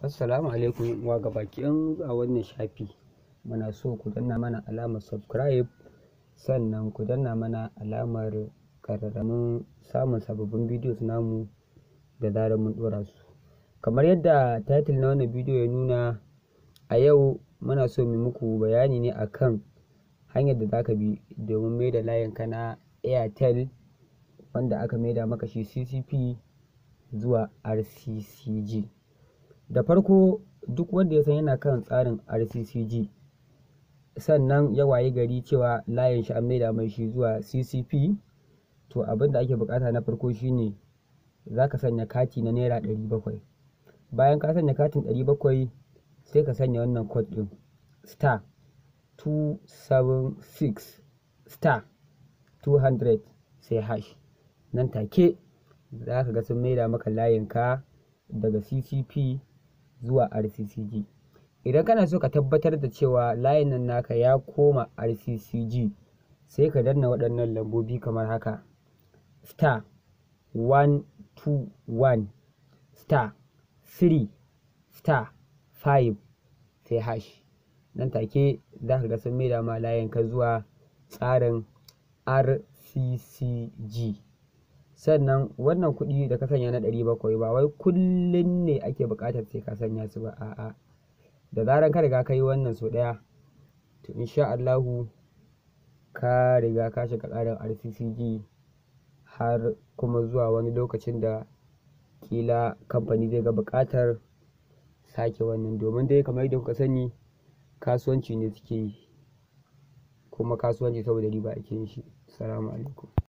Assalamu alaikum 'yan uwa gabaki ɗayan a wannan shafi. Muna so ku danna mana alamar subscribe, sannan ku danna mana alamar ƙararrawar samun sababbin videos namu da zarar mun ɗora su. Kamar yadda title na wannan bidiyo ya nuna, a yau muna so mu muku bayani ne akan hanyar da zaka bi domin maida layinka na Airtel wanda aka maida maka shi CCP zuwa RCCG. Da farko, duk wanda ya san yana kan tsarin RCCG, sannan ya wayi gari cewa layin shi an maida mai shi zuwa CCP, to abin da ake buƙata na farko shine za ka sanya kati na ₦700. Bayan ka sanya katin 700, sai ka sanya wannan code ɗin, *276*200 sai hash. Nan take za ka ga sun maida maka layinka daga CCP zuwa RCCG. Idan kana so ka tabbatar da cewa layin nan naka ya koma RCCG, sai ka danna waɗannan lambobi kamar haka: *121*3*5 sai hash. Nan take za ka ga sun maida ma layinka zuwa tsarin RCCG. Sannan wannan kuɗi da ka sanya na 700, ba wai kullum ne ake buƙatar sai ka sanya su ba, a'a. Da zarar ka riga ka yi wannan sau ɗaya, to insha Allahu ka riga ka shiga tsarin RCCG har kuma zuwa wani lokacin da ƙila kamfani zai ga buƙatar sake wannan. Domin dai kamar yadda kuka sani, kasuwanci ne suke yi, kuma kasuwanci saboda riba ake yin shi. Assalamu alaikum.